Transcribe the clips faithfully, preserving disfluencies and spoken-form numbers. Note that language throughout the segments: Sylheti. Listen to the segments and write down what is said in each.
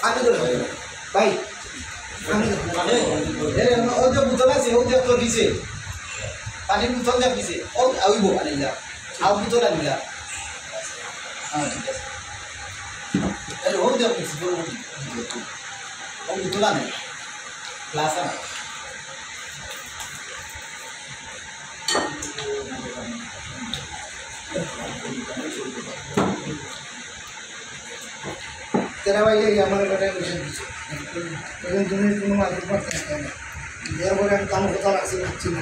আমি তো ভাই, আমি তো, এ, ওই যে বোতল আছে, ওই যে তোর নিচে, পানির বোতল দেখ নিচে, ও, ওই বো, আনিলা, আর বোতল আনিলা। হ্যাঁ, ঠিক আছে। আরে, ও দেখ নিচে, বড় বড় বোতল। ও বোতল আনে, গ্লাস আনে। তেরা ভাই, এই আমার বেটায় বসে দিছে। এখন তুমি কোনো মারপিট করতে পারতে না। এরপরে আমি কাম কথা রাখছি, রাখছি না।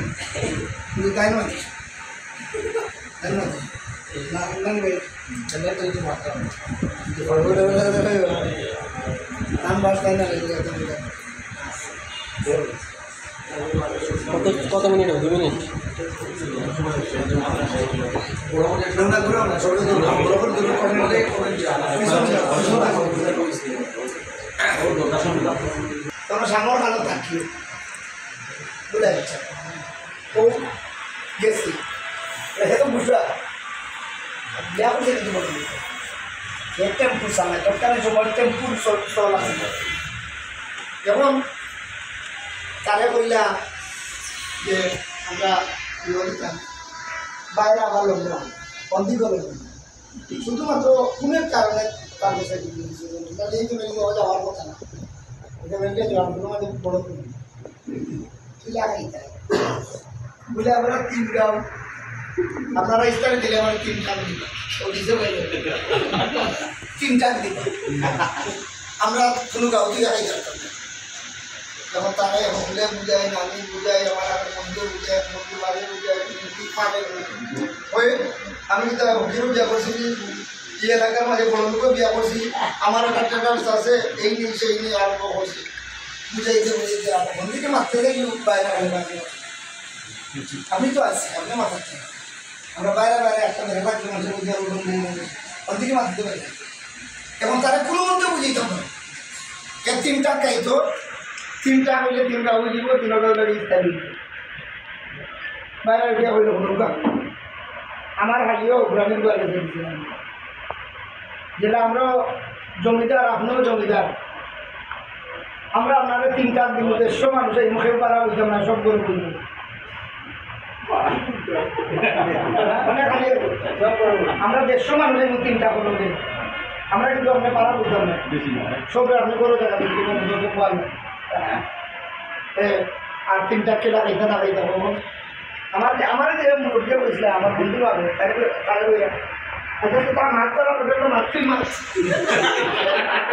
কিন্তু তাই নয়। তাই নয়। না, না, ভাই। তাহলে তুই তো মারতাম। নাম বাস তাই না, এই যে একদম এটা। কত, কত মিনিট হবে? দুই মিনিট? তোমরা সামর কালো থাকি। বুঝা যাচ্ছে। ও গেছি। এটা তো বুঝলা। বিয়া করছে কিন্তু বলে দিতে। এ টেম্পু চালায়, তৎকালীন সময় টেম্পুর চল-, চল আছে। এখন তারে কইলা যে আমরা বিয়া দিতাম, বাইরে আবার লড়লাম, বন্দি করে লড়লাম। শুধুমাত্র খুনের কারণে তার কাছে বিয়ে দিয়েছিল। তাহলে এই তো মেয়েগুলো হয়তো হওয়ার কথা না। এটা মেয়েটা জন্মগুলো মানে বড় খুন। কি লাগাই তাই? বলে, "আমরা তিন গাঁও, আপনারা ইফতারি দিলে আমরা তিন টাকা দিবা।" ও দিছে ভাই, তিন টাকা দিবা। আমরা কোনো গাঁও থেকে আগে যাইতাম না। যখন তারা হকলে বুঝায়, নানি বুঝায়, আমার আগে বন্ধু বুঝায়, বন্ধু বাড়ি বুঝায়, বন্ধু পাড়ে বুঝায়। ওই আমি তো হকিরও বিয়া করছি, এই এলাকার মাঝে বড় লোকও বিয়া করছি, আমার একটা status আছে, এই নেই সেই নেই আরম্ভ করছি। বুঝাইতে বুঝাইতে আর বন্ধুকে মারতে দেখলে বাইরে হয়ে গেল। আমি তো আছি, আপনি মাথাতে। আমরা বাইরে বাইরে একটা মেরে রাখলে মানুষের মধ্যে আরো বন্ধু নেই, বন্ধু। ওদিকে মারতে পারি না। এবং তারা কোনো মতে বুঝিতাম না। এ তিনটা খাইতো, তিনটা হইলে তিনটা বুঝিব, তিনটা হইলে ইত্যাদি। বাইরে গিয়া হইল হুরুকা। আমার হালিও ঘুরানির ঘরে গেছিলাম। যেটা আমরা জমিদার, আপনিও জমিদার। আমরা আপনারা তিনটা দিন দেড়শো মানুষ এই মুখে পারা হইতাম না, সব করে বলবো। মানে খালি আমরা দেড়শো মানুষ এই তিনটা করবো যে আমরা কিন্তু আপনি পারা বুঝতাম না। সব আপনি করে দেখা দিচ্ছি, কোনো কিছু তো পান না। এ, আর তিনটা কেলা খাইতে না খাইতে হবে। আমার, আমার যে মুরব্বী হয়েছিল, আমার বন্ধু হবে, তাই তো, তাই তো, আচ্ছা, তো তার মাছ ধরা ওটা তো মাছ, তুই মাছ।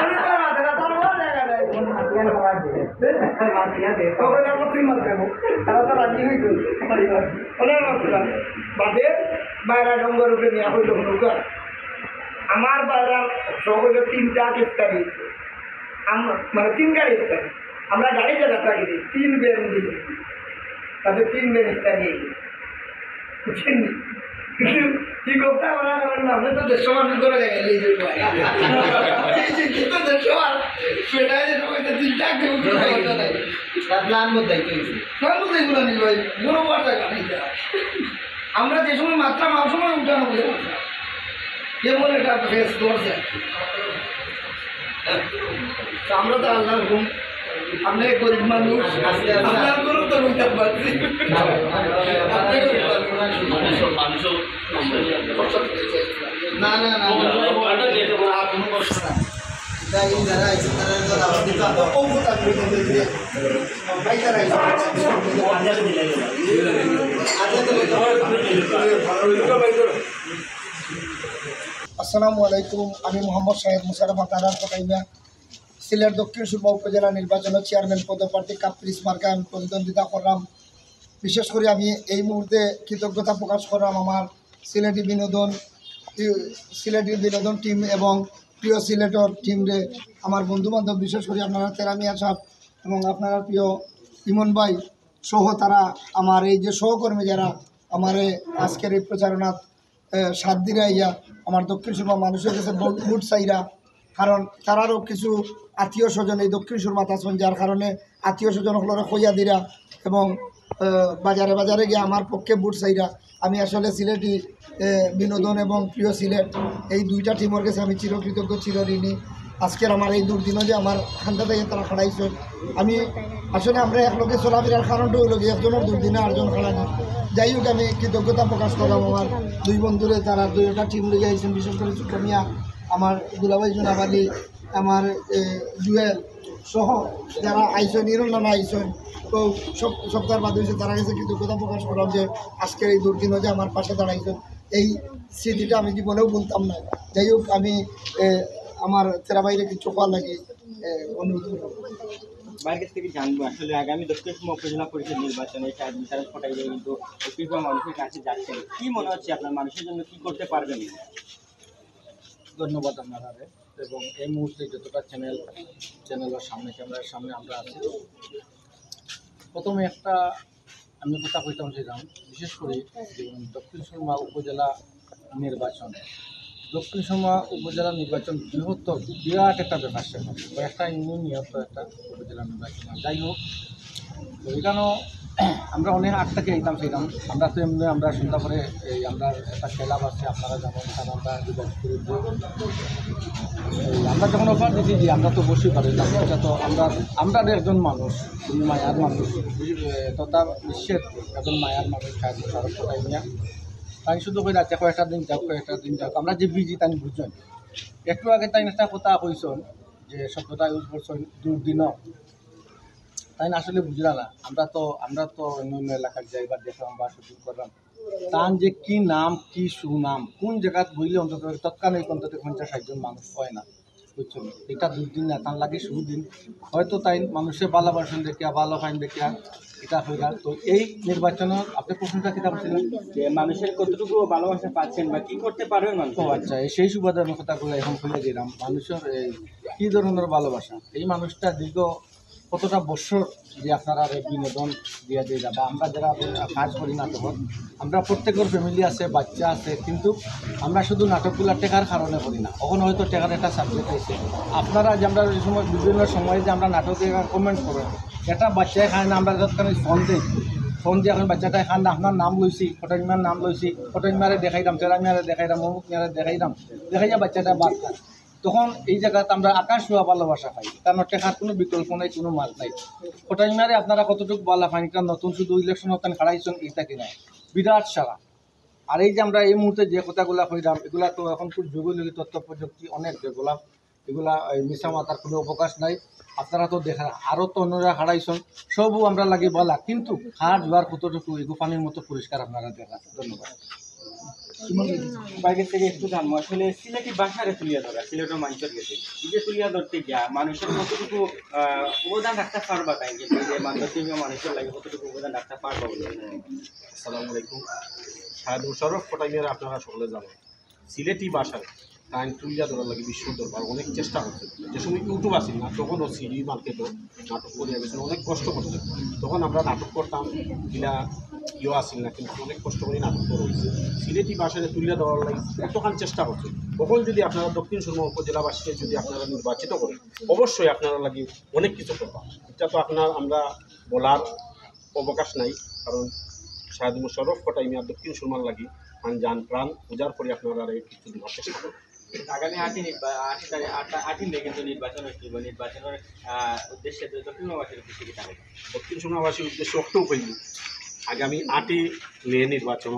ওটা তো মাছ ধরা, তার বড় জায়গা নাই। তবে তারপর তুই মাছ দেবো, তারা তো রাজি হয়েছিল। ওনার মাছ ধরা। বাদে বাইরা ডঙ্গর উপরে নিয়ে হইল নৌকা। আমার বাইরা সব হইল তিনটা ইফতারি। আমরা, মানে, তিন গাড়ি ইফতারি। আমরা গাড়ি জায়গা থাকি দিই, তিন ভ্যান দিই। তাতে তিন ভ্যান ইফতারি। বুঝছেন? কিন্তু কি করতে আমরা, আমরা, আমরা তো দেড়শো মানুষ করে জায়গা নিয়ে যাবো। এই যে, কি তো দেড়শো আর সেটা যে সবাই তো তিনটা কেউ কেউ করতে নাই। তার প্ল্যান বদলাইতে হয়েছে। প্ল্যান বদলাই বলে নি ভাই, বড় বড় জায়গা নেই যা। আমরা যে সময় মাত্রা মাপ সময় উঠানো হয়ে উঠলাম। এমন একটা ফেস করছে। তো আমরা তো আল্লাহর হুকুম, আপনি গরিব মানুষ, আচ্ছা, আচ্ছা। আপনার গরু তো রুইতে পারছি। আপনি গরিব মানুষ। মানুষ, মানুষ। না, না, না, না। আর কোনো কষ্ট নাই। এটা এই যারা আইছে, তারা তো দাওয়াত দিতে হবে। ও, ও, তার বিরুদ্ধে দিয়ে। ভাই, তারা আইছে। আসসালামু আলাইকুম, আমি মোহাম্মদ শাহেদ মুশাররফ আতাহার কোটাইমা, সিলেট দক্ষিণ সুরমা উপজেলা নির্বাচনের চেয়ারম্যান পদপ্রার্থী কাপ্রিস মার্কায় আমি প্রতিদ্বন্দ্বিতা করলাম। বিশেষ করে আমি এই মুহূর্তে কৃতজ্ঞতা প্রকাশ করলাম আমার সিলেটি বিনোদন, সিলেটি বিনোদন টিম এবং প্রিয় সিলেটর টিমরে, আমার বন্ধু বান্ধব, বিশেষ করে আপনারা তেরা মিয়া সাহেব এবং আপনারা প্রিয় ইমন ভাই সহ তারা আমার এই যে সহকর্মী যারা আমারে আজকের এই প্রচারণাত, এ, সাত দিনে আইয়া আমার দক্ষিণ সুরমা মানুষর গেছে ভোট, ভোট চাইরা, কারণ তারারও কিছু আত্মীয় স্বজন এই দক্ষিণ সুরমাত আছইন, যার কারণে আত্মীয় স্বজন অকলরে কইয়া দিরা এবং, এ, বাজারে বাজারে গিয়া আমার পক্ষে ভোট চাইরা। আমি আসলে সিলেটি, এ, বিনোদন এবং প্রিয় সিলেট এই দুইটা টিমর গেছে আমি চিরকৃতজ্ঞ, চিরঋণী। আজকের আমার এই দুর্দিনও যে আমার কান্দা থাকি তারা খাড়াইছইন, আমি আসলে আমরা একলগে চলাফিরার কারণটা অইলো গিয়া একজনর দুর্দিনে আরজন খাড়ানি। যাই হোক, আমি কৃতজ্ঞতা প্রকাশ করলাম আমার দুই বন্ধুরে, তারা দুইটা টিম লইয়া আইছইন, বিশেষ করে ছোট মিয়া, আমার দুলাভাই জুনাব আলী, আমার, এ, জুয়েল সহ যারা আইছইন, ইরন নানা আইছইন। তো সব সপ্তাহ বাদে অইছে, তারা গেছে কৃতজ্ঞতা প্রকাশ করলাম যে আজকের এই দুর্দিনও যে আমার পাশে দাঁড়াইছইন। এই স্মৃতিটা আমি জীবনেও ভুলতাম না। যাই হোক, আমি, এ, আমার তেরা ভাইরে কিছু কওয়ার লাগি, এ, অনুরোধ করব। ভাইর কাছ থেকে জানবো আসলে আগামী দক্ষিণ সুরমা উপজেলা পরিষদ নির্বাচনে সাহেব মুশাররফ কোটাইবে কিন্তু কৃপা মানুষের কাছে যাচ্ছেন, কি মনে হচ্ছে আপনার, মানুষের জন্য কি করতে পারবেন? ধন্যবাদ আপনারারে। এবং এই মুহূর্তে যতটা চ্যানেল, চ্যানেলের সামনে, ক্যামেরার সামনে আমরা আছি, প্রথমে একটা আমি কথা কইতাম চাইলাম, বিশেষ করে যে দক্ষিণ সুরমা উপজেলা নির্বাচন, দক্ষিণ সুরমা উপজেলা নির্বাচন বৃহত্তর, বিরাট একটা ব্যাপার স্যাপার, কয়েকটা ইউনিয়ন নিয়ে তো একটা উপজেলা নির্বাচন। যাই হোক, তো এখানেও আমরা অনেক আগ থেকে আইতাম চাইলাম। আমরা তো এমনি আমরা সন্ধ্যা পরে এই আমরা একটা ক্লাব আছে, আপনারা জানেন, এখানে আমরা রিভাইভ করে দিই। এই আমরা যখন অফার দিছি যে আমরা তো অবশ্যই পারি না, এটা তো আমরা, আমরা একজন মানুষ, তুমি মায়ার মানুষ, বুঝি-, এ, তথা বিশ্বের একজন মায়ার মানুষ, সাহেব মুশাররফ কোটাই মিয়া। তাই শুধু কই রাতে কয়েকটা দিন যাও, কয়েকটা দিন যাও, আমরা যে বিজি তাই বুঝছেন। একটু আগে তাই একটা কথা কইছেন, যে শব্দটা ইউজ করছেন দুর্দিন, তাই না আসলে বুঝলা না। আমরা তো, আমরা তো অন্য অন্য এলাকায় যাই বা দেখলাম বা শুটিং করলাম, তান যে কি নাম, কি সুনাম, কোন জায়গাত বইলে অন্তত তৎক্ষণিক অন্তত পঞ্চাশ ষাট জন মানুষ হয় না, বুঝছো? এটা দুর্দিন না, তার লাগে সুদিন। হয়তো তাই মানুষে ভালোবাসেন দেখিয়া, ভালো পাইন দেখিয়া এটা হইলা। তো এই নির্বাচনের আপনি প্রশ্নটা কিতা বলছিলেন? যে মানুষের কতটুকু ভালোবাসা পাচ্ছেন বা কি করতে পারবেন মানুষ? ও আচ্ছা, এই সেই সুবাদে আমি কথাগুলো এখন খুলে দিলাম। মানুষের এই কি ধরনের ভালোবাসা, এই মানুষটা দীর্ঘ কতটা বছর যে আপনারা এই বিনোদন দিয়া দিয়ে যাবা। আমরা যারা কাজ করি নাটক, আমরা প্রত্যেকের ফ্যামিলি আছে, বাচ্চা আছে, কিন্তু আমরা শুধু নাটকগুলা টেকার কারণে করি না। এখন হয়তো টেকার একটা সাবজেক্ট আছে, আপনারা যে আমরা এই সময় বিভিন্ন সময়ে যে আমরা নাটকে কমেন্ট করো, একটা বাচ্চায় খায় না, আমরা যতখানি ফোন দিই, ফোন দিয়ে এখন বাচ্চাটায় খান না, আপনার নাম লইছি, কোটাইমার নাম লইছি, কোটাইমারে দেখাইলাম, তেরা মিয়ারে দেখাইলাম, অমুক মিয়ারে দেখাইলাম, দেখাইয়া বাচ্চাটা বাদ খায়। তখন এই জায়গাত আমরা আকাশ ছোঁয়া ভালোবাসা পাই, কারণ টেকার কোনো বিকল্প নাই, কোনো মাত নাই। কোটাইমারে আপনারা কতটুকু ভালা পাইন, কারণ নতুন শুধু ইলেকশন হতেন খাড়াইছেন, এইটা কিনা বিরাট সারা। আর এই যে আমরা এই মুহূর্তে যে কথাগুলা কইলাম, এগুলা তো এখন খুব যুগোপযোগী তথ্য প্রযুক্তি অনেক ডেভেলপ, এগুলা এই মিছা মাতার কোনো অবকাশ নাই। আপনারা তো দেখেন, আরো তো অন্যরা খাড়াইছেন, সবও আমরা লাগি বালা, কিন্তু খার জোয়ার কতটুকু এগু পানির মতো পরিষ্কার আপনারা দেখা। ধন্যবাদ। ভাইয়ের কাছ থেকে একটু জানবো, আসলে সিলেটি ভাষারে তুলিয়া ধরা, সিলেটের মানুষের গেছে, এই যে তুলিয়া ধরতে গিয়া মানুষের কতটুকু, আহ, অবদান রাখতে পারবা, তাই যে, যে মানুষের, মানুষের লাগে কতটুকু অবদান রাখতে পারবা বলে মনে হয়? আসসালামু আলাইকুম। সাহেব মুশাররফ কোটাইমিয়ারে আপনারা সকলে জানেন, সিলেটি ভাষায় তাই তুলিয়া ধরার লাগি বিশ্ব দরবার অনেক চেষ্টা করছে। যে সময় YouTube আছিল না, তখনও সিডি মার্কেটও নাটক করিয়া গেছেন, অনেক কষ্ট করছে। তখন আমরা নাটক করতাম, কিলা ইয়ে আছিল না, কিন্তু অনেক কষ্ট করে নাটক করা হয়েছে। সিলেটি ভাষায় তুলিয়া ধরার লাগি কতখান চেষ্টা করছে। তখন যদি আপনারা দক্ষিণ সুরমা উপজেলাবাসীকে যদি আপনারা নির্বাচিত করেন, অবশ্যই আপনারা লাগি অনেক কিছু করবা। এটা তো আপনার আমরা বলার অবকাশ নাই, কারণ সাহেব মুশাররফ কোটাইমিয়া দক্ষিণ সুরমার লাগি আমি জান প্রাণ উজাড় করি আপনারা এই কিছু দেওয়ার চেষ্টা করব। আগামী আটই নির্বা-, আটই তারিখ, আট, আটই মে কিন্তু নির্বাচন হইতে হবে। নির্বাচনের, আহ, উদ্দেশ্যে দক্ষিণ সুরমাবাসীর উদ্দেশ্যে কি থাকবে? দক্ষিণ সুরমাবাসীর উদ্দেশ্যে অক্টো কইল, আগামী আটই মে নির্বাচন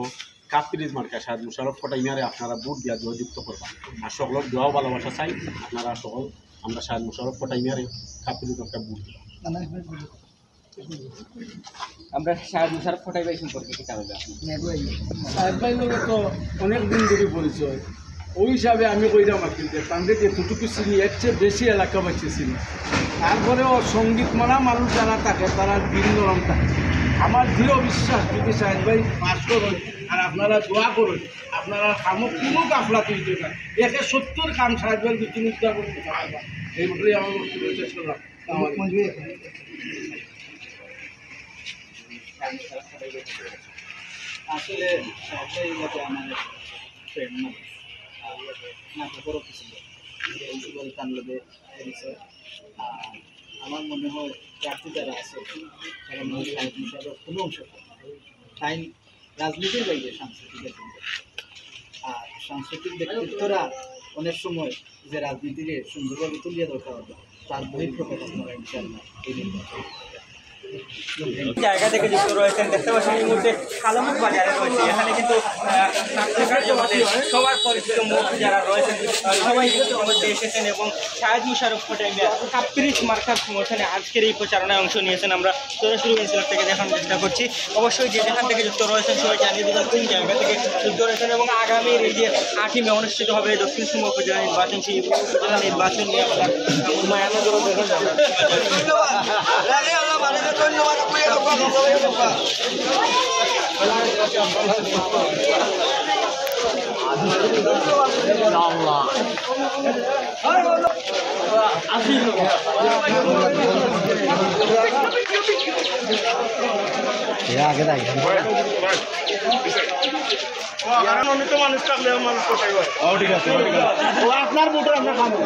কাপ্পিরিজ মার্কা সাহেব মুশাররফ কোটাইমিয়ারে আপনারা ভোট দিয়া জয়যুক্ত করবা। আর সকলের দোয়া ও ভালোবাসা চাই, আপনারা সকল আমরা সাহেব মুশাররফ কোটাইমিয়ারে কাপ্পিরিজ মার্কা ভোট দিবা। আমরা সাহেব মুশাররফ কোটাইমিয়া সম্পর্কে কিতা বলবে আপনি? সাহেব ভাইর লগে তো অনেক দিন ধরে পরিচয়, ওই হিসাবে আমি কইরাম আর কি যে তানরে যেতটুকু চিনি, এর চেয়ে বেশি এলাকাবাসী চিনি। তারপরেও সঙ্গীত মানা মানুষ যারা থাকে, তারা দিল নরম থাকে। আমার দৃঢ় বিশ্বাস, যদি সাহেব ভাই পাস করইন আর আপনারা দোয়া করইন, আপনারা কামো কোনো গাফলাতি হইতো না। একে সত্তর কাম সাহেব ভাই যদি উদ্ধার করতে পারবা, এই বলেই আমার বক্তব্য শেষ করলাম। আসসালামু আলাইকুম। আসলে সাহেব ভাই এই লোকে আমার ফ্রেন্ড না, আর নাটকরও কিছু লোক, এই বলে তার লোকে পরিচয়। আর আমার মনে হয় প্রার্থী যারা আছে, তারা মনে হয় সাহেব হিসাবে কোনো অংশ করে না। তাই রাজনীতির বাইরে সাংস্কৃতিক ব্যক্তিত্ব। আর সাংস্কৃতিক ব্যক্তিত্বরা অনেক সময় যে রাজনীতিরে সুন্দরভাবে তুলিয়া ধরতে পারবে, তার বহিঃপ্রকাশ আপনারা ইনশাআল্লাহ এই নির্বাচন। জায়গা থেকে যুক্ত রয়েছেন, দেখতে পাচ্ছেন এই মুহূর্তে কালামুখ বাজারে রয়েছে। এখানে কিন্তু, আহ, ছাত্র সমাজের সবার পরিচিত মুখ যারা রয়েছেন, আহ, সবাই কিন্তু ইতিমধ্যে এসেছেন এবং শাহেদ মোশাররফ কোটাই মিয়ার কাপ্রিস মার্কার সমর্থনে আজকের এই প্রচারণায় অংশ নিয়েছেন। আমরা সরাসরি এনসিআর থেকে দেখানোর চেষ্টা করছি। অবশ্যই যে যেখান থেকে যুক্ত রয়েছেন সবাই জানিয়ে দেবেন কোন জায়গা থেকে যুক্ত রয়েছেন এবং আগামীর এই যে আটই মে অনুষ্ঠিত হবে দক্ষিণ সুরমা উপজেলা নির্বাচন, সেই উপজেলা নির্বাচন নিয়ে আপনার এ আগে যাই। ও, আমার মনে তো মানুষ থাকলে মানুষ কোথায় হয়? ও, ঠিক আছে, ও, ঠিক আছে। ও, আপনার ভোটে আমরা খাবো।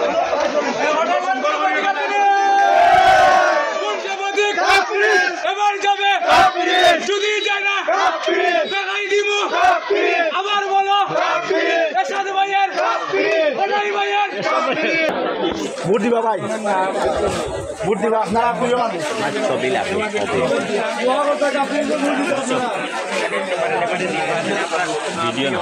কোন সভাপতি? কাপ্রিস। এবার যাবে। কাপ্রিস। যদি যায় না, কাপ্রিস। দেখাই দিব। কাপ্রিস। আবার বলো। কাপ্রিস। এরশাদ ভাইয়ের। কাপ্রিস। কোটাই ভাইয়ের। ভোট দিবা ভাই, ভোট দিবা। আপনারা প্রিয় মানুষ। সবই লাগবে, সবই। ভিডিও না।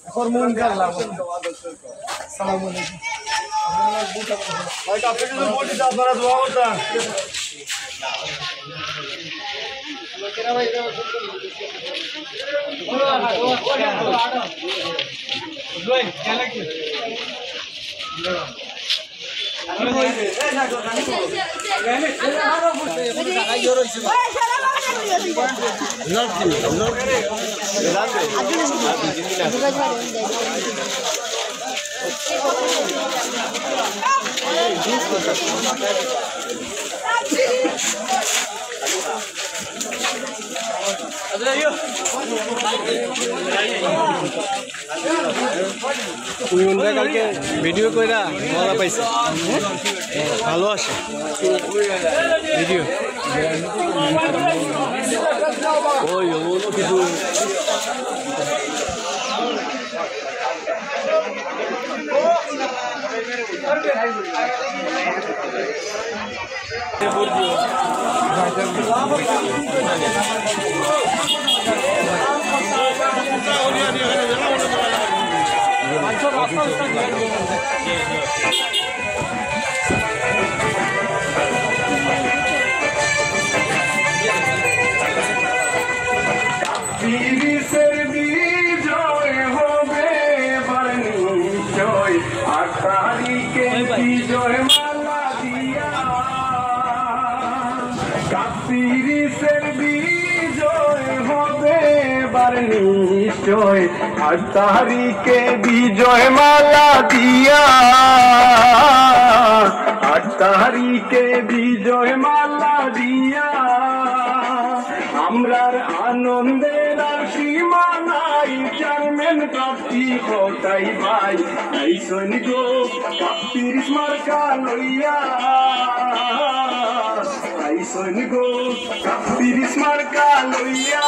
এখন মন খারাপ। সালাম আলাইকুম। ভাই, কাপ্রিস ভোট দিতে আপনারা দোয়া করতেন। তুমি মনে হয় কালকে ভিডিও কইরা মজা পাইছো। ভালো আছে ভিডিও। ওই, ওগুলো কিছু তিরিশের বিজয় হবে এবার নিশ্চয়, আট তারিখে বিজয় মালা দিয়া। তিরিশের বিজয় হবে এবার নিশ্চয়, আট তারিখে বিজয় মালা দিয়া, আট তারিখে বিজয় মালা দিয়া। আমরার আনন্দের আর সীমা নাই, চেয়ারম্যান প্রার্থী হতাই ভাই। আইছইন গো কাপ্পিরিস মার্কা লইয়া, আইছইন গো কাপ্পিরিস মার্কা লইয়া।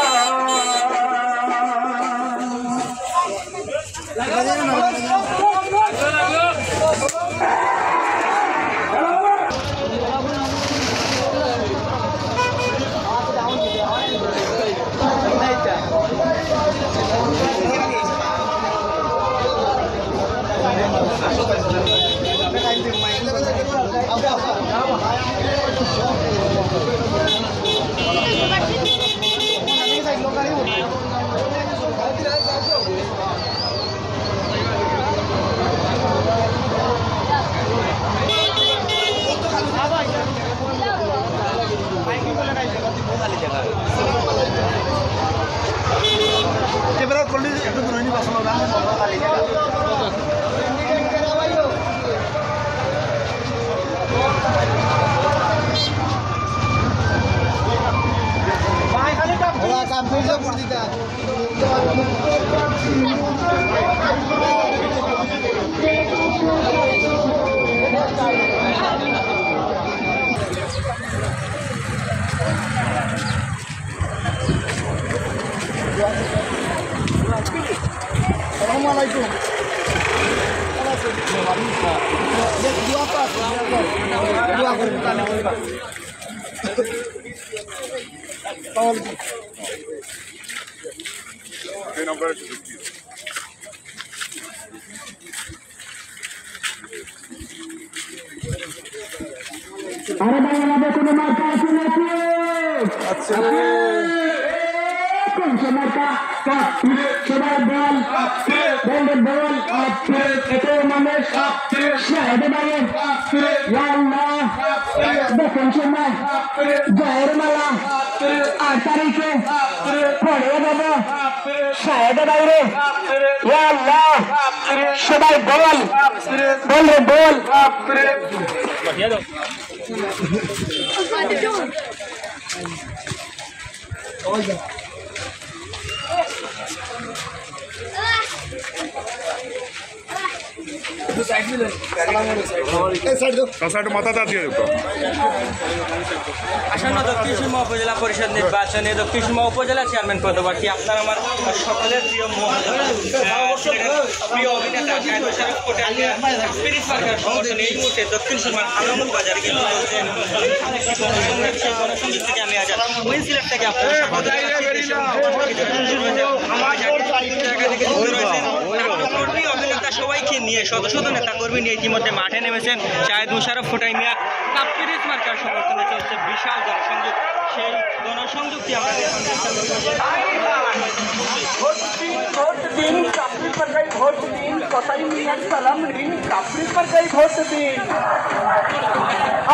আসসালামু আলাইকুম। দোয়া করবেন। এই নম্বরে একটু ঢুকিয়ে দিন। আরে ভাই, আমাদের কোনো মার্কা আছে নাকি? আছে। কোন সে মার্কা? সবাই বল। বল রে বল। এত মানুষ। শাহেদ ভাই। ইয়া আল্লাহ। দেখুন সময়। জয়ের মালা। আট তারিখে। পড়ে দেবো। শাহেদ ভাইরে। ইয়া আল্লাহ। সবাই বল। বল রে বল। এই side দাও। আসন্ন দক্ষিণ সুরমা উপজেলা পরিষদ নির্বাচনে দক্ষিণ সুরমা উপজেলা চেয়ারম্যান পদপ্রার্থী আপনার আমার সকলের প্রিয় মহোদয়, আহ, প্রিয় অভিনেতা শাহেদ মোশাররফ কোটামিয়া স্পিরিট পার্কের সমর্থনে এই মুহূর্তে দক্ষিণ সুরমার আলমপুর বাজারে কিন্তু চলছে গণসংযোগ। সেই গণসংযোগ থেকে আমি আজ উইন সিলেট থেকে আপনাদের সাথে কথা বলতে শুরু হয়েছে। জায়গা থেকে যুক্ত রয়েছেন। কর্মী, অভিনেতা সবাইকে নিয়ে, শত শত নেতা কর্মী নিয়ে ইতিমধ্যে মাঠে নেমেছেন শাহেদ মোশাররফ কোটামিয়া। কাপ্পিরিস মার্কার সমর্থনে চলছে বিশাল গণসংযোগ। সেই গণসংযোগটি আপনাদের সামনে ভোট দিন, ভোট দিন, কাপ্পিরিস মার্কায় ভোট দিন, কোটামিয়ার সালাম নিন, কাপ্পিরিস মার্কায় ভোট দিন।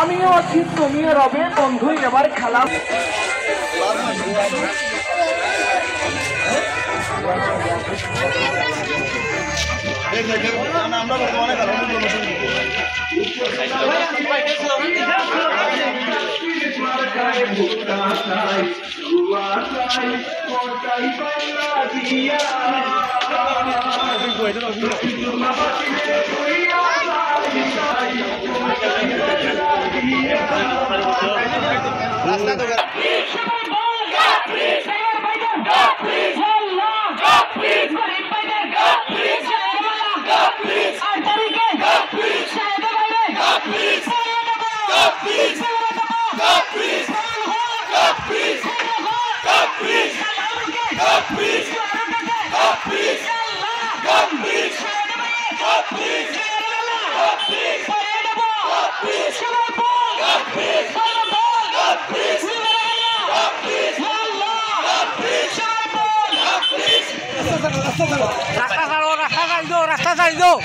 আমিও আছি, তুমিও রবে, বন্ধু এবার খেলা। রাস্তা তো রাস্তা ছাড়ো, রাস্তা ছাড়ি দাও, রাস্তা ছাড়ি দাও।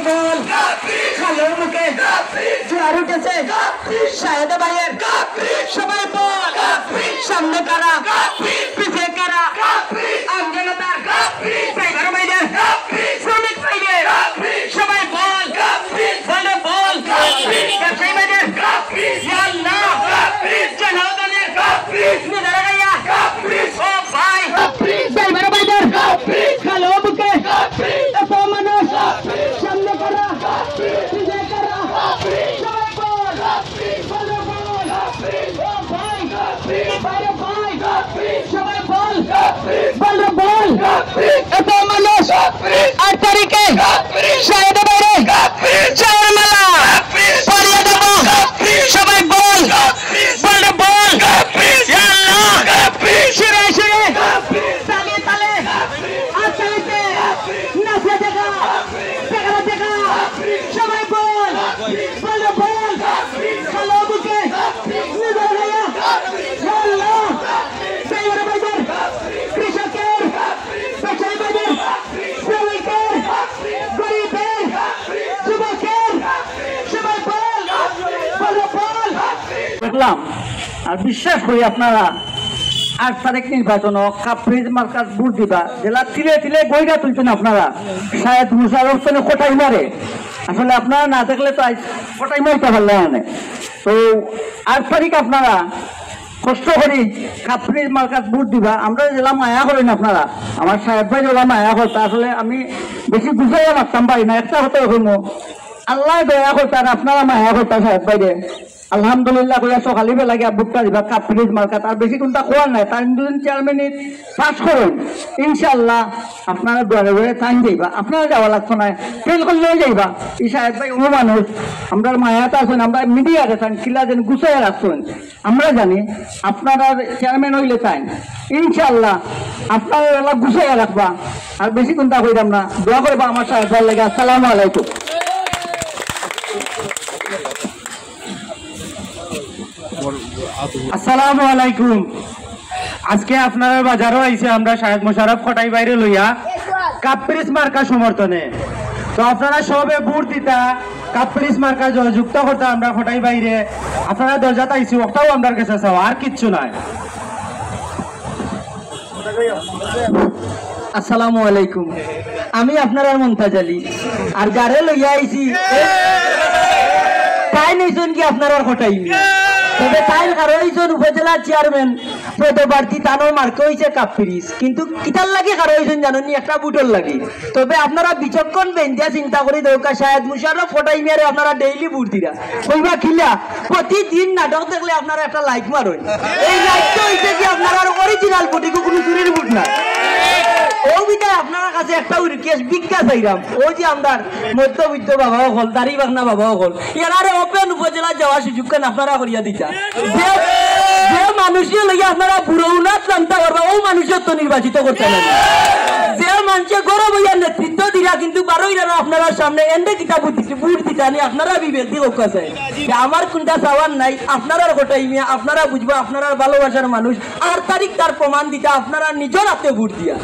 বল, কাফির। কালো মুখে কাফির। জোয়ার উঠেছে কাফির। শাহেদ ভাইয়ের কাফির। সবাই বল কাফির। সামনে কারা কাফির। পিছে কারা কাফির। আমজনতার কাফির। ড্রাইভার ভাইদের কাফির। শ্রমিক ভাইদের কাফির। সবাই বল কাফির। বল রে বল কাফির। ব্যবসায়ী ভাইদের কাফির। ইয়া আল্লাহ কাফির। জনগণের কাফির। নিজেরা গাইয়া কাফির। ও ভাই কাফির। ড্রাইভার ভাইদের কাফির। কালো মুখে কাফির। এত মানুষ কাফির। সামনে কারা কাফির। পিছে কারা কাফির। সবাই বল কাফির। বল রে বল কাফির। ও ভাই কাফির। ভাই রে ভাই কাফির। সবাই বল কাফির। বল রে বল কাফির। এত মানুষ কাফির। আট তারিখে কাফির। শাহেদ ভাইরে কাফির। চায়ের মালা কাফির। পরিয়ে দেব কাফির। সবাই বল কাফির। বল রে বল কাফির। ইয়া আল্লাহ কাফির। শিরে শিরে কাফির। তালে তালে কাফির। আচ্ছা, এই যে কাফির। নাচে দেখা কাফির। দেখা দেখা কাফির। সবাই বল কাফির। বল রে বল কাফির। কালো মুখে কাফির। নিজের ভাইয়া কাফির। ইয়া আল্লাহ কাফির। ড্রাইভার ভাইদের কাফির। কৃষকের কাফির। ব্যবসায়ী ভাইদের কাফির। শ্রমিকের কাফির। গরিবের কাফির। যুবকের কাফির। সবাই বল কাফির। বল রে বল কাফির। দেখলাম আর বিশ্বাস করি আপনারা আট তারিখ নির্বাচনও কাফির মার্কাত ভোট দিবা, যেলা তিলে তিলে গইরা তুলছেন আপনারা। শাহেদ মুশারফ তো কটাই মারে, আসলে আপনারা না দেখলে তো আজ কটাই মারতে পারলে না। তো আট তারিখ আপনারা কষ্ট করি কাফির মার্কাত ভোট দিবা। আমরা যেলা মায়া করেন আপনারা, আমার শাহেদ ভাই যেলা মায়া করতা, আসলে আমি বেশি গুছাইয়া মারতাম পারি না, একটা কথাই কইমু, আল্লাহ দয়া করতা আর আপনারা মায়া করতা শাহেদ ভাইরে। আলহামদুলিল্লাহ কইয়া সকালে বেলা গিয়া ভোটটা দিবা কাফির মার্কাত। আর বেশি কুনটা খোয়ার নাই, তাইন দুইজন চেয়ারম্যানে পাস করুন, ইনশাআল্লাহ আপনারা দুয়ারে দুয়ারে তাইন যাইবা, আপনারা যাওয়া লাগতো না, ফেল করলেও যাইবা। এই শাহেদ ভাই ও মানুষ, আমরা মায়াতে আছেন, আমরা মিডিয়াতে আছেন, কিলা যেন গুছাইয়া রাখছেন, আমরা জানি আপনারা চেয়ারম্যান হইলে তাইন ইনশাআল্লাহ আপনারা এলা গুছাইয়া রাখবা। আর বেশি কুনটা কইতাম না, দোয়া করবা আমার শাহেদ ভাইর লাগি। আসসালামু আলাইকুম। আসসালামু আলাইকুম। আজকে আপনারার বাজারও আইছে আমরা শাহেদ মোশাররফ কটাই ভাইরে লইয়া কাপ্রিস মার্কা সমর্থনে। তো আপনারা সবে ভোট দিতা, কাপ্রিস মার্কা জয়যুক্ত করতা আমরা কটাই ভাইরে। আপনারা দরজাত আইছি, ওটাও আমরার গেছে চাওয়া, আর কিচ্ছু নাই। আসসালামু আলাইকুম, আমি আপনারার মন্তাজ আলী, আর গাড়ি লইয়া আইছি। তাইন অইছইন কি আপনারার কটাই মিয়া? তবে তাইন খাড়া অইছইন উপজেলা চেয়ারম্যান পদপ্রার্থী, তানর মার্কা অইছে কাপ্রিস, কিন্তু কিতার লাগি খাড়া অইছইন জানইন নি? একটা ভোটর লাগি। তবে আপনারা বিচক্ষণ বেইন দিয়া চিন্তা করি দেখউক্কা, শাহেদ মোশাররফ কটাই মিয়ারে আপনারা ডেইলি ভোট দিরা, কইবা কিলা? প্রতিদিন নাটক দেখলে আপনারা একটা লাইক মারইন। এই লাইক তো অইছে কি আপনারার অরিজিনাল ভোট, ইগু কুনু চুরির ভোট না। অউ বিধায় আপনারার কাছে একটা রিকোয়েস্ট, ভিক্ষা চাইরাম, অউ যে আমরার মধ্যবিত্ত বাবা অকল, দাড়ি বাকনা বাবা অকল, এরারে ওপেন উপজেলা যাওয়ার সুযোগ খান আপনারা করিয়া দিতা। যে, যে মানুষরে লইয়া আপনারা বুড়ো উনাত লামতা পারবা, অউ মানুষরে তো নির্বাচিত করতা না। যে মানষে গৌরব অইয়া নেতৃত্ব দিরা কিন্তু বারইরা না আপনারার সামনে, এনরে কিতা ভোট দিতা নি? আপনারা বিবেক দি কউক্কা চাই যে আমার কুনটা চাওয়ার নাই, আপনারার কটাই মিয়া, আপনারা বুঝবা, আপনারার ভালোবাসার মানুষ। আট তারিখ তার প্রমাণ দিতা, আপনারা নিজর আতে ভোট দিয়া।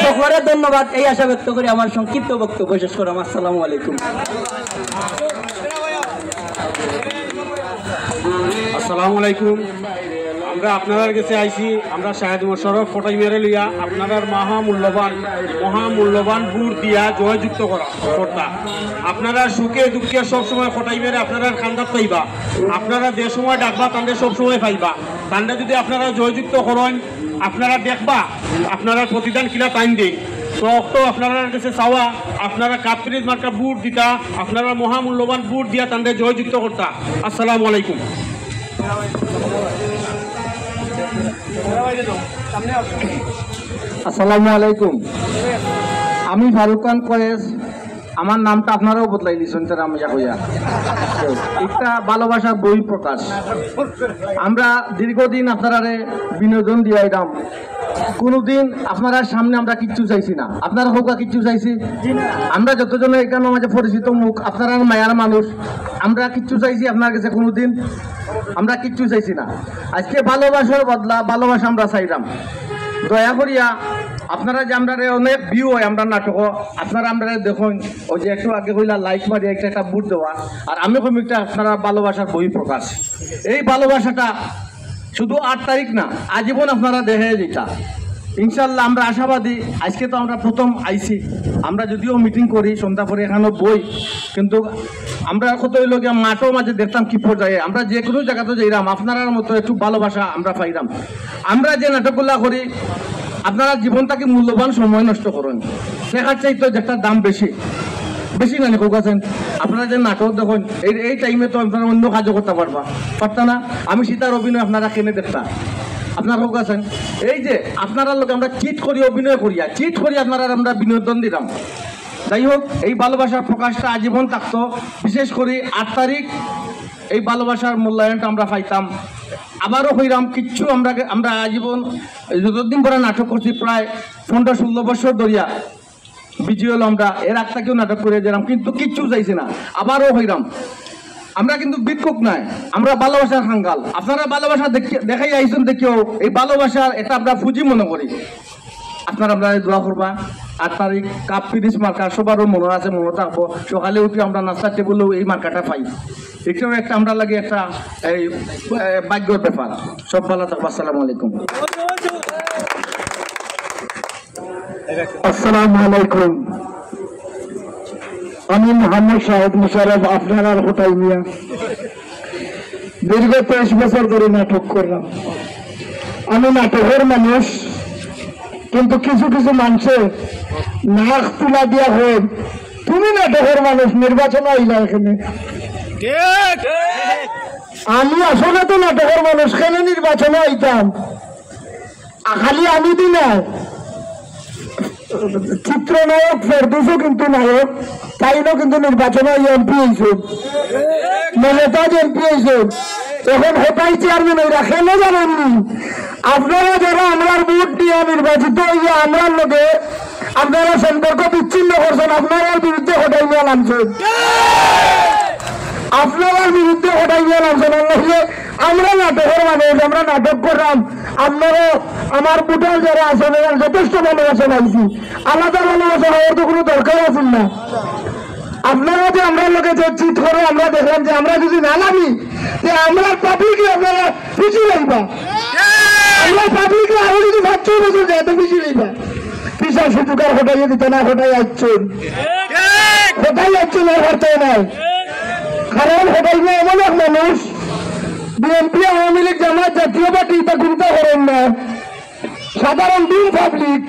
সকলরে ধন্যবাদ, এই আশা ব্যক্ত করি আমার সংক্ষিপ্ত বক্তব্য শেষ করলাম। আসসালামু আলাইকুম। আসসালামু আলাইকুম। আমরা আপনারার গেছে আইছি, আমরা শাহেদ মোশাররফ কটাই মিয়ারে লইয়া আপনারার মহামূল্যবান, মহামূল্যবান ভোট দিয়া জয়যুক্ত করা, করতা। আপনারা সুখে দুঃখে সব সময় কটাই মিয়ারে আপনারার কান্দাত পাইবা। আপনারা যে সময় ডাকবা, তানরে সব সময় পাইবা। তানরে যদি আপনারা জয়যুক্ত করইন, আপনারা দেখবা আপনারার প্রতিদান কিলা তাইন দেইন। তো অক্ত আপনারার গেছে চাওয়া, আপনারা কাপ্রিস মার্কা ভোট দিতা, আপনারা মহামূল্যবান ভোট দিয়া তানরে জয়যুক্ত করতা। আসসালামু আলাইকুম। আসসালামু আলাইকুম। আমি ফারুক খান কয়েস। আমার নামটা আপনারাও বদলাই দিছেন, তারা আমি যা কইয়া। একটা ভালোবাসার বই প্রকাশ। আমরা দীর্ঘদিন আপনারারে বিনোদন দিয়া আইলাম, কোনোদিন আপনারার সামনে আমরা কিচ্ছু চাইছি না। আপনারা কউক্কা কিচ্ছু চাইছি? আমরা যতজনে এখানে মাঝে পরিচিত মুখ, আপনারার মায়ার মানুষ, আমরা কিচ্ছু চাইছি আপনার গেছে কোনোদিন? আমরা কিচ্ছু চাইছি না। আজকে ভালোবাসার বদলা ভালোবাসা আমরা চাইলাম। দয়া করিয়া আপনারা যে আমরারে অনেক ভিউ অয় আমরার নাটকো, আপনারা আমরারে দেখইন, ওই যে একটু আগে কইলা লাইক মারি একটা একটা ভোট দেওয়া, আর আমি কইমু একটা আপনারার ভালোবাসার বহিঃপ্রকাশ। এই ভালোবাসাটা শুধু আট তারিখ না, আজীবন আপনারা দেখাইয়া যাইতা। ইনশাল্লাহ আমরা আশাবাদী। আজকে তো আমরা প্রথম আইছি, আমরা যদিও মিটিং করি সন্ধ্যা পরে এখানো বই, কিন্তু আমরা কত অইলো গিয়া মাঠর মাঝে দেখতাম কি পর্যায়ে। আমরা যে কোনো জাগাত যাইরাম আপনারার মতো একটু ভালোবাসা আমরা পাইরাম। আমরা যে নাটকগুলা করি আপনারা জীবন থাকি মূল্যবান সময় নষ্ট করইন, টেকার চাইতে যেটার দাম বেশি, বেশি নানি কউক্কা চাইন। আপনারা যে নাটক দেখইন এই, এই টাইমে তো আপনারা অন্য কাজও করতা পারবা, পারতা না? আমি সীতার অভিনয় আপনারা কেনে দেখতা? আপনারা কউক্কা চাইন, এই যে আপনারার লগে আমরা চিট করি, অভিনয় করিয়া চিট করি আপনারারে আমরা বিনোদন দিরাম। যাই হোক, এই ভালোবাসার প্রকাশটা আজীবন থাকতো। বিশেষ করি আট তারিখ এই ভালোবাসার মূল্যায়নটা আমরা পাইতাম। আবারও কইরাম, কিচ্ছু আমরা, আমরা আজীবন যতদিন পরে নাটক করছি, প্রায় পনেরো ষোলো বছর ধরিয়া বিজিএল আমরা এর আগ থাকিও নাটক করিয়া যাইরাম, কিন্তু কিচ্ছু চাইছি না। আবারও কইরাম, আমরা কিন্তু ভিক্ষুক নায়, আমরা ভালোবাসার কাঙ্গাল। আপনারা ভালোবাসা দেখি-, দেখাই আইছইন দেখিও, এই ভালোবাসার এটা আমরা পুঁজি মনে করি। আপনারা আপনারা দোয়া করবা। আট তারিখ কাপ পিরিচ মার্কা সবারও মনে আছে, মনে থাকবো। সকালে উঠি আমরা নাস্তার টেবিলেও এই মার্কাটা পাই। এটাও একটা আমরা লাগে একটা এই, এ, ভাগ্যর ব্যাপার। সব ভালো থাকবো। আসসালামু আলাইকুম। আসসালামু আলাইকুম। আমি মোহাম্মদ শাহেদ মুশারফ, আপনারার কটাই মিয়া। দীর্ঘ তেইশ বছর ধরি নাটক করলাম। আমি নাটকর মানুষ, কিন্তু কিছু কিছু মানষে নাক তুলা দিয়া কয়, "তুমি নাটকর মানুষ, নির্বাচনো আইলা কেনে?" আমি আসলে তো নাটকর মানুষ, কেনে নির্বাচনো আইতাম? আ, খালি আমি দি না, চিত্রনায়ক ফেরদৌসও কিন্তু নায়ক, তাইনও কিন্তু নির্বাচনো এমপি অইছইন, মমতাজ এমপি অইছইন, এখন হেতাই চেয়ারম্যান অইরা। কেনে জানইননি? আপনারা যারা আমরার ভোট দিয়া নির্বাচিত অইয়া আমরার লগে আপনারা সম্পর্ক বিচ্ছিন্ন করছইন, আপনারার বিরুদ্ধে কটাই মিয়া নামছইন, আপনারার বিরুদ্ধে কটাই মিয়া নামছইন। আর নাইলে আমরা নাটকর মানুষ, আমরা নাটক করলাম, আপনারা আমার ভোটার যারা আছইন, এরা যথেষ্ট ভালোবাসা পাইছি। আলাদা ভালোবাসা পাওয়ার তো কোনো দরকার আছিল না। আপনারা যে আমরার লগে যে চিট করে, আমরা দেখলাম যে আমরা যদি না নামি, তে আমরার পাবলিকে আপনারা খুশি অইবা, আমরার পাবলিকে আরো যদি পাঁচ ছয় বছর যায় তো খুশি অইবা। পিছা সুযোগ আর কটাইয়া দিতা না, কটাই আইছইন, কটাই আইছইন আর পারতে নাই। কারণ কটাই মিয়া এমন এক মানুষ, বিএনপি, আওয়ামী লীগ, জামাত, জাতীয় পার্টি, ইতা কুন্তা করইন না। সাধারণ দুম পাবলিক,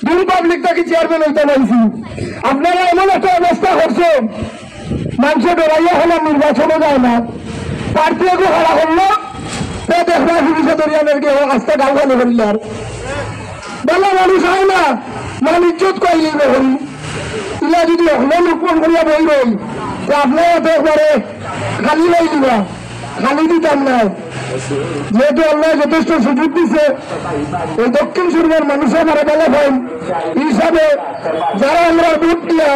দুম পাবলিক থাকি চেয়ারম্যান অইতা নাইছি। আপনারা এমন একটা অবস্থা করছইন, মানষে ডরাইয়া অখন নির্বাচনো যায় না। প্রার্থী এগু খাড়া করলো, তে দেখবা পুলিশে ধরিয়া নেরকে আস্তা গাঁও খালি করিলার। ভালা মানুষ আয় না, মান ইজ্জত কই লইব করি। ইলা যদি অখনো লুকমান করিয়া বই রই, তে আপনারা তো একবারে খালি লই দিবা, খালি দিতাম না। যেহেতু আল্লায় যথেষ্ট সুযোগ দিছে, এই দক্ষিণ সুরমার মানুষে আমারে ভালা পাইন, এই হিসাবে যারা আমরার ভোট দিয়া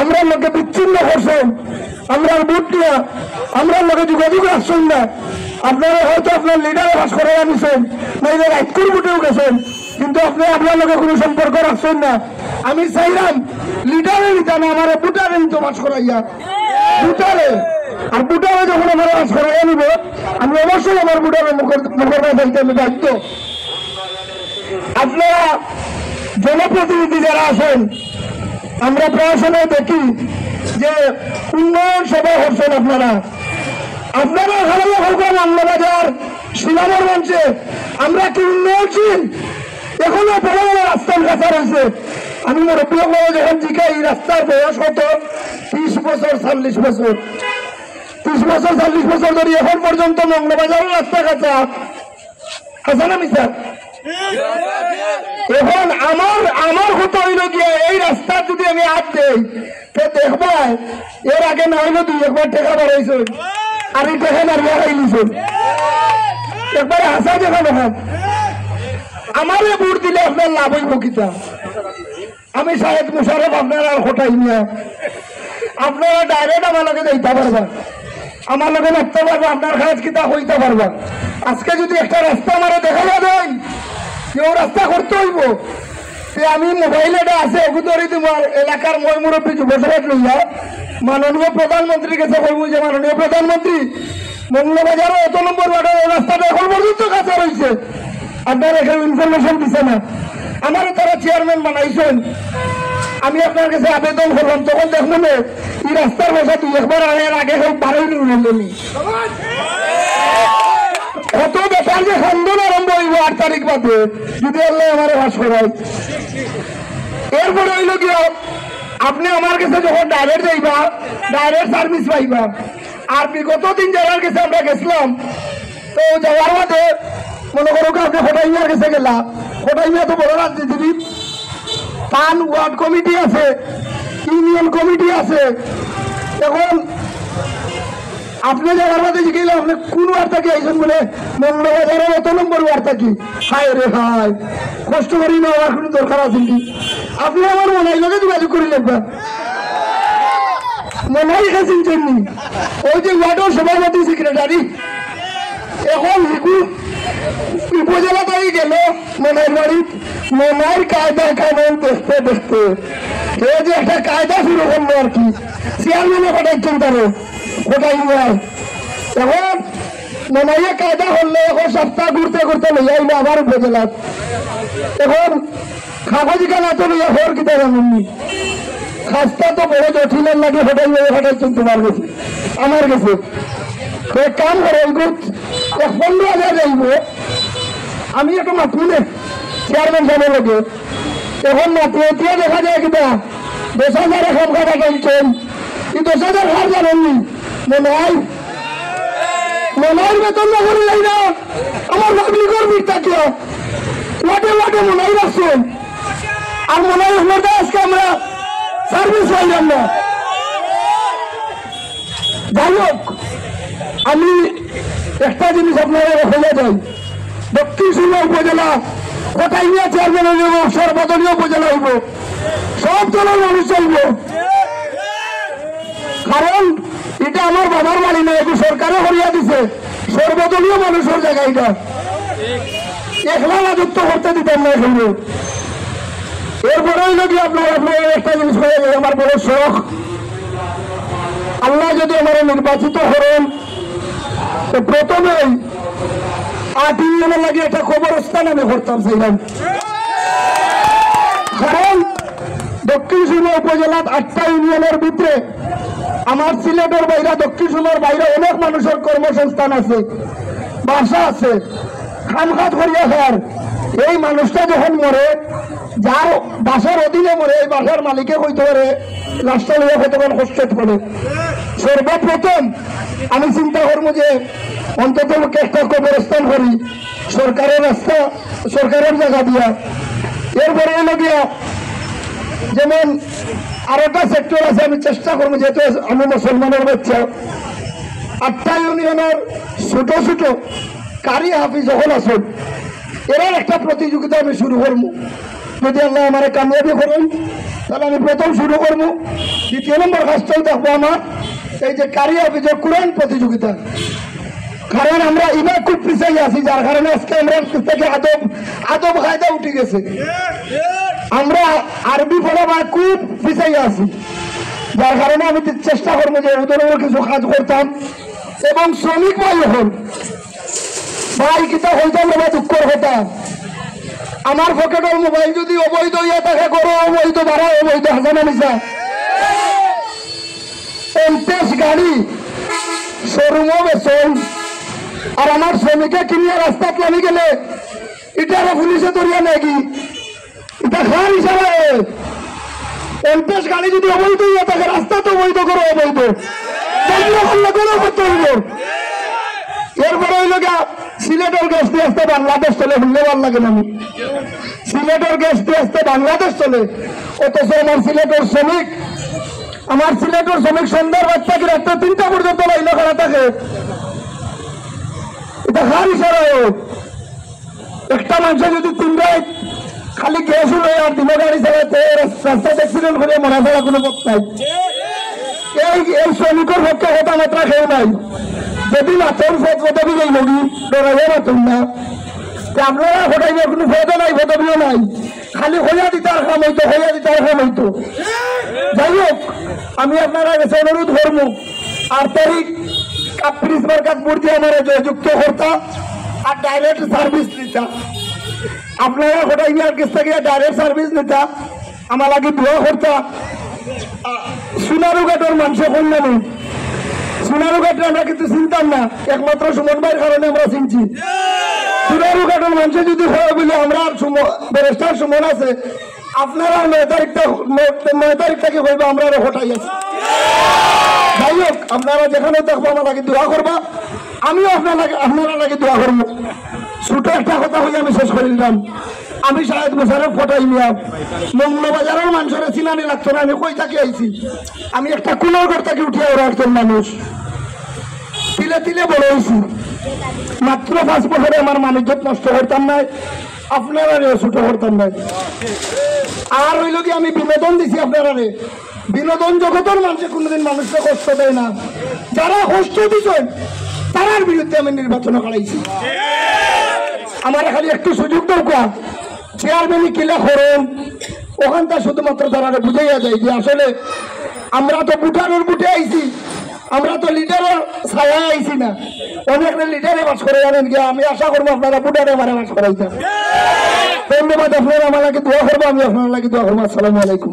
আমরার লগে বিচ্ছিন্ন করছইন, আমরার ভোট দিয়া আমরার লগে যোগাযোগ রাখছইন না, আপনারা হয়তো আপনার লিডারে পাস করাইয়া নিছইন, নাইলে রাইতকুর ভোটেও গেছইন, কিন্তু আপনে আমরার লগে কোনো সম্পর্ক রাখছইন না। আমি চাইরাম লিডারে নিতা না, আমারে ভোটারে নিতো পাস করাইয়া, ভোটারে। আর ভোটারে যখন আমারে পাস করাইয়া নিবো, আমি অবশ্যই আমার ভোটারে মুখর, মুখর কথা দিতে আমি বাধ্য। আপনারা জনপ্রতিনিধি যারা আছইন, আমরা প্রায় সময় দেখি যে উন্নয়ন সভা করছইন আপনারা। আপনারা খালি হকল আনন্দবাজার, শিলামর মঞ্চে আমরা কি উন্নয়নশীল? এখনো বড় বড় রাস্তার কাঁচা রইছে। আমি মুরব্বি অকলরে যখন জিগাই, এই রাস্তার বয়স কত? ত্রিশ বছর, চল্লিশ বছর। ত্রিশ বছর, চল্লিশ বছর ধরি এখন পর্যন্ত মংলাবাজারর রাস্তা কাঁচা। হাছা না মিছা? এখন আমার, আমার কথা অইলো গিয়া, এই রাস্তা যদি আমি আত দেই, তে দেখবায়, এর আগে না অইলো দুই একবার টেকা বাড়াইছইন, আর এই টেকা মারিয়া খাইলিছইন। একবারে হাছা দেখা দেখান। আমারে ভোট দিলে আপনার লাভ অইবো কিতা? আমি শাহেদ মুশারফ, আপনারার কটাই মিয়া, আপনারা ডাইরেক্ট আমার লগে যাইতা পারবা, আমার লগে মাততা পারবা, আপনার কাজ কিতা কইতা পারবা। আজকে যদি একটা রাস্তা আমারে দেখাইয়া দেইন, কেউ রাস্তা করতে অইবো। তে আমি মোবাইল এটা আছে, ওগু ধরি দিমু, আর এলাকার ময় মুরব্বী যুব সমাজ লইয়া মাননীয় প্রধানমন্ত্রীর গেছে কইমু যে, "মাননীয় প্রধানমন্ত্রী, মৌলভীবাজারো এত নম্বর ওয়ার্ডর এই রাস্তাটা এখন পর্যন্ত কাঁচা রইছে, আপনারা কেউ ইনফরমেশন দিছে না, আমারে তারা চেয়ারম্যান বানাইছইন, আমি আপনার গেছে আবেদন করলাম, তখন দেখমু নে, এই রাস্তার পয়সা দুই একবার আগে, আগে কেউ বারোই নিউরন দেনি।" কত বেটার যে খান্দন আরম্ভ অইবো আট তারিখ বাদে, যদি আল্লায় আমারে পাশ করায়। এরপরে অইলো গিয়া, আপনে আমার গেছে যখন ডাইরেক্ট যাইবা, ডাইরেক্ট সার্ভিস পাইবা। আর বিগত দিন যারার গেছে আমরা গেছলাম, তো যাওয়ার বাদে মনো করো কি আপনে খটাই মিয়ার গেছে গেলা, খটাই মিয়া তো বড় রাজনীতিবিদ, তান ওয়ার্ড কমিটি আছে, ইউনিয়ন কমিটি আছে। এখন আপনে যাওয়ার বাদে জিজ্ঞাসা, "আপনে কোন ওয়ার্ড থাকি আইছেন?" বলে, "মৌলভীবাজারর অত নম্বর ওয়ার্ড থাকি।" হায় রে হায়, কষ্ট করি না, আমার কোনো দরকার আছে নি? আপনে আমার মনাই লগে যোগাযোগ করি লাগবা। মনাই কে চিনছইন নি? ওই যে ওয়ার্ডর সভাপতি, সেক্রেটারি, এখন হিকু উপজেলা তাই গেল মনাইর বাড়িত, মনাইর কায়দা কানুন দেখতে দেখতে হে যে একটা কায়দা শুরু করলো আর কি, চেয়ারম্যানে পাঠাইছেন তারে, খটাই মিয়ায়। এখন মনাইয়ে কায়দা করলে এখন সপ্তাহ ঘুরতে ঘুরতে লইয়া আইলো আবার উপজেলাত। এখন কাগজ কানাত লইয়া হর কিতা জানেননি? খাস্তা তো বড় জটিলের লাগে, খটাই মিয়ায় পাঠাইছেন তোমার গেছে, আমার গেছে। তো এক কাম করো, ওই গুত এক পনেরো হাজার যাইবো, আমি একটু মাতমু নে চেয়ারম্যান সাবর লগে। এখন মাতিয়ে উতিয়ে দেখা যায় কিতা, দশ হাজার এখন কথা বলছেন, এই দশ হাজার কার জানেননি? মনাই, মনাইর বেতন না করে যাই না, আমার পাবলিকর ভিড় থাকিয়া ওয়ার্ডে ওয়ার্ডে মনাই রাখছেন। আর মনাই হলো আজকে আমরা সার্ভিস পাইলাম না। যাই হোক, আমি একটা জিনিস আপনারারে কইয়া যাই, দক্ষিণ সুরমা উপজেলা খটাই মিয়া চেয়ারম্যান অইবো, সর্বদলীয় উপজেলা অইবো, সব দলের মানুষ চাইবো। কারণ ইটা আমার বাবার বাড়ি না, এগু সরকারে করিয়া দিছে, সর্বদলীয় মানুষর জাগা ইটা। একলা রাজত্ব করতে দিতাম না এখানে। এরপরে অইলো কি আপনার, আপনার একটা জিনিস কইয়া যাই, আমার বড় শখ, আল্লায় যদি আমারে নির্বাচিত করেন, তো প্রথমেই আট ইউনিয়নর লাগি একটা কবরস্থান আমি করতাম চাইলাম। কারণ দক্ষিণ সুরমা উপজেলাত আটটা ইউনিয়নর ভিতরে আমার সিলেটর বাইরে, দক্ষিণ সুরমার বাইরে অনেক মানুষর কর্মসংস্থান আছে, বাসা আছে, কাম কাজ করিয়া খার। এই মানুষটা যখন মরে, যার বাসার অধীনে মরে, এই বাসার মালিকে কইতে পারে লাশটা লইয়া কতক্ষণ কষ্টত পড়ে। সর্বপ্রথম আমি চিন্তা করবো যে অন্তত একটা কবরস্থান করি, সরকারের রাস্তা, সরকারের জাগা দিয়া। এরপরে অইলো গিয়া, যেমন আরোটা সেক্টর আছে, আমি চেষ্টা করবো, যেহেতু আমি মুসলমানের বাচ্চা, আটটা ইউনিয়নর ছোট ছোট কারি হাফিজ যখন আছইন, এরার একটা প্রতিযোগিতা আমি শুরু করমু। যদি আল্লায় আমারে কামিয়াবি করেন, তাহলে আমি প্রথম শুরু করমু। দ্বিতীয় নম্বর কাজটাও থাকবো আমার এই যে কারি হাফিজর কোরআন প্রতিযোগিতা। কারণ আমরা ইবা খুব পিছাই আছি, যার কারণে আজকে আমরা থেকে আদব, আদব কায়দা উঠি গেছে। আমরা আরবি পড়া বা খুব পিছাই আছি, যার কারণে আমি চেষ্টা করবো যে ওই ধরনের কিছু কাজ করতাম। এবং শ্রমিক ভাই হন, ভাই, কিতা কইতাম রে বা, দুঃখর কথা। আমার পকেটর মোবাইল যদি অবৈধ অইয়া থাকে, ঘরো অবৈধ, বাড়া অবৈধ, হাছা না মিছা? পঞ্চাশ গাড়ি শোরুমো বেচইন, আর আমার শ্রমিকে কিনিয়া রাস্তাত লামি গেলে ইটারে পুলিশে ধরিয়া নেয় কি? ইটা কার ইশারায়? পঞ্চাশ গাড়ি যদি অবৈধ অইয়া থাকে, রাস্তা তো অবৈধ, ঘরো অবৈধ। বন্ধ করলে ঘরো করতে অইবো। এরপরে অইলো গিয়া, সিলেটর গ্যাস দিয়া আস্তা বাংলাদেশ চলে, হুনলে ভালা লাগে না নি? সিলেটর গ্যাস দিয়া আস্তা বাংলাদেশ চলে, অথচ আমার সিলেটর শ্রমিক, আমার সিলেটর শ্রমিক সন্ধ্যার বাদ থাকি রাত্রে তিনটা পর্যন্ত লাইনো খাড়া থাকে। ইটা কার ইশারায়? একটা মানষে যদি তিন রাইত খালি গ্যাসও লয় আর দিনো গাড়ি চালাইতে, রাস-, রাস্তাত অ্যাক্সিডেন্ট করিয়া মরা ছাড়া কুনু পথ নাই। এই, এই শ্রমিকর পক্ষে কথাবার্তা কেউ নাই। যদি মাতইন পদ পদবি যাইবোগি, ডরাইয়া মাতইন না। তে আপনারা হটাইবার কোনো পদও নাই, পদবিও নাই, খালি হইয়া দিতার কাম অইতো, হইয়া দিতার কাম অইতো। যাই হোক, আমি আপনারার কাছে অনুরোধ করমু, আট তারিখ কাপ্রিস মার্কাত ভোট দিয়া আমারে জয়যুক্ত করতা, আর ডাইরেক্ট সার্ভিস নিতা। আপনারা হটাই মিয়ার কাছ থাকি ডাইরেক্ট সার্ভিস নিতা, আমার লাগি দোয়া করতা। আ, সোনারুঘাটর মানষে কইন না নি? সোনারুঘাটরে আমরা কিন্তু চিনতাম না, একমাত্র সুমন ভাইর কারণে আমরা চিনছি। সোনারুঘাটর মানষে যদি কয় বলে আমরা আর সুম-, ব্যারিস্টার সুমন আছে, আপনারা নয় তারিখটা, নয়, নয় তারিখ থাকি কইবা আমরা আরো হটাই আছি। যাই হোক, আপনারা যেখানে থাকবা আমার লাগি দোয়া করবা, আমিও আপনার লাগি, আপনারা লাগি দোয়া করমু। ছোট একটা কথা কই আমি শেষ করি দিলাম। আমি শাহেদ মোশাররফ হটাই মিয়া, মৌলভীবাজারর মানষরে চিনানি লাগতো না, আমি কই থাকি আইছি। আমি একটা কুলার ঘর থাকি উঠিয়া ওরা একজন মানুষ, তিলে তিলে বড় অইছি। মাত্র পাঁচ বছরে আমার মান-ইজ্জত নষ্ট করতাম নায়, আপনারারেও ছোট করতাম নায়। আর অইলো কি, আমি বিনোদন দিছি আপনারারে, বিনোদন জগতর মানষে কোনোদিন মানুষরে কষ্ট দেয় না। যারা কষ্ট দিছইন, তারার বিরুদ্ধে আমি নির্বাচন করাইছি। আমারে খালি একটু সুযোগ দেউক্কা, চেয়ারম্যানি কিলা করইন, অখানটা শুধুমাত্র তারারে বুঝাইয়া যাই যে আসলে আমরা তো ভোটারর ভোটে আইছি, আমরা তো লিডারর ছায়ায় আইছি না। অনেকরে লিডারে পাস করে জানেন কি, আমি আশা করবো আপনারা ভোটারে আমারে পাস করাইতা। ধন্যবাদ, আপনারা আমার লাগি দোয়া করবা, আমি আপনারার লাগি দোয়া করমু। আসসালামু আলাইকুম।